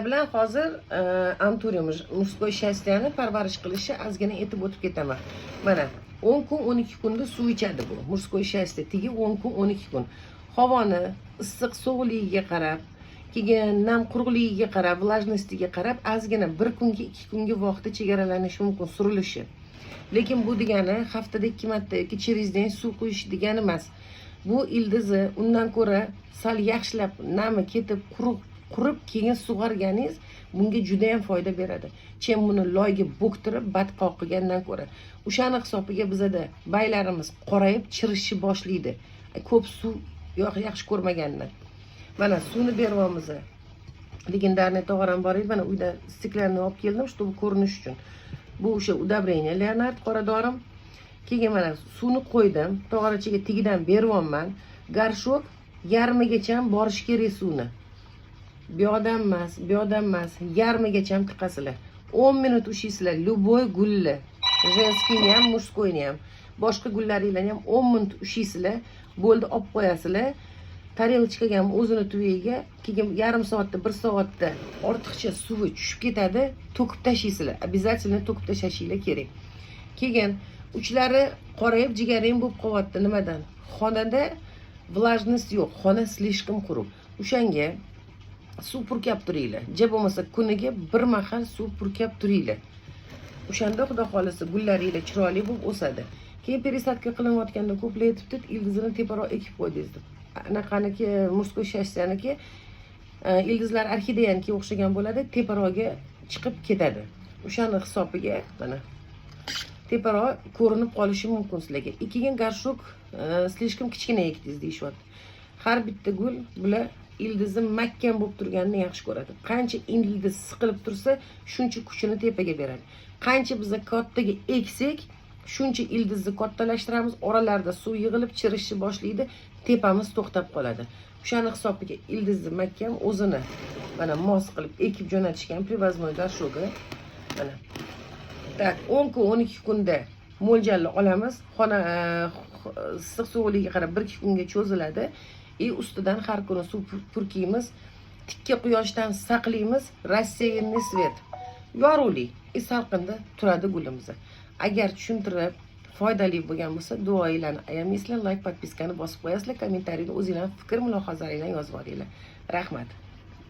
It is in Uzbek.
Bilan hozir антуриум мужской счастья ni parvarish qilishni ozgina aytib o'tib ketaman. Mana, 10 kun, 12 kunda suv ichadi bu мужской счастье. Tegi 10 kun, 12 kun havoni issiq sovuqligiga qarab, keyin nam quruqligiga qarab, влажность iga qarab ozgina bir kunga, 2 kunga vaqti chegaralanishi mumkin surilishi. Lekin bu degani haftada ikki marta yoki через день suv quyish degani emas. Bu ildizi undan ko'ra sal yaxshilab nami ketib, quruq qurib, keyin sug'organingiz bunga judayam foyda beradi, чем buni loyga bo'ktirib, batqoq qilgandan ko'ra. O'shani hisobiga bizada baylarimiz qorayib, chirishni boshlaydi ko'p suv yaxshi ko'rmagandan. Mana, suvni beryapmiz. Легендарный tog'oram bor edi, mana, uyda стеклянный olib keldim, чтобы ko'rinish uchun. Bu o'sha удобрение Leonard, qora dorim. Keyin mana, suvni qo'ydim tog'orachaga, tagidan beryapman. Горшок yarmigacha borishi kerak suvni. Bu yoqdan emas, bu yoqdan emas, yarmigacha tiqasizlar. 10 minut ushlaysizlar любой gulni, женский ni ham, мужской ni ham, boshqa gullaringlarni ham 10 minut ushlaysizlar, bo'ldi, olib qo'yasizlar тарелочка ga ham, o'zini tuviga. Keyin yarim soatda, bir soatda ortiqcha suvi tushib ketadi, to'kib tashlaysizlar. Обязательно to'kib tashlashinglar kerak. Keyin uchlari qorayib, jigarrang bo'lib qolyapti. Nimadan? Xonada влажность yo'q, xona слишком quruq. O'shanga suv purkab turinglar, ja bo'lmasa kuniga bir mahal suv purkab turinglar. O'shanda, xudo xohlasa, gullaringlar chiroyli bo'lib o'sadi. Keyin пересадка qilinayotganda ko'plar aytibdi, ildizini teparoq ekib qo'ydingiz deb. Anaqaniki, мужской счастья niki, ildizlar orxideyanikiga o'xshagan bo'ladi, teparog'iga chiqib ketadi. O'shani hisobiga mana teparoq ko'rinib qolishi mumkin sizlarga. И keyin горшок слишком kichkina ekdingiz deyishyapti. Har bitta gul, bular ildizi mahkam bo'lib turganini yaxshi ko'radi. Qancha ildiz siqilib tursa, shuncha kuchini tepaga beradi. Qancha biza kattaga eksak, shuncha ildizni kattalashtiramiz, oralarida suv yig'ilib, chirishni boshlaydi, tepamiz to'xtab qoladi. O'shani hisobiga ildizni mahkam o'zini mana mos qilib ekib jo'natishgan привозной горшок i. Mana так, 10 kun, 12 kunda mo'ljalni olamiz. Xona issiq sovuqligiga qarab 1-2 kunga cho'ziladi. И ustidan har kuni suv purkaymiz, tikka quyoshdan saqlaymiz, рассеянный свет, yorug'lik и salqinda turadi gulimiz. Agar tushuntirib foydali bo'lgan bo'lsa, duoinglarni ayamaysizlar, layk, подписка ni bosib qo'yasizlar, kommentariyda o'zinglarni fikr mulohazalaringlarni yozib yuboringlar. Rahmat.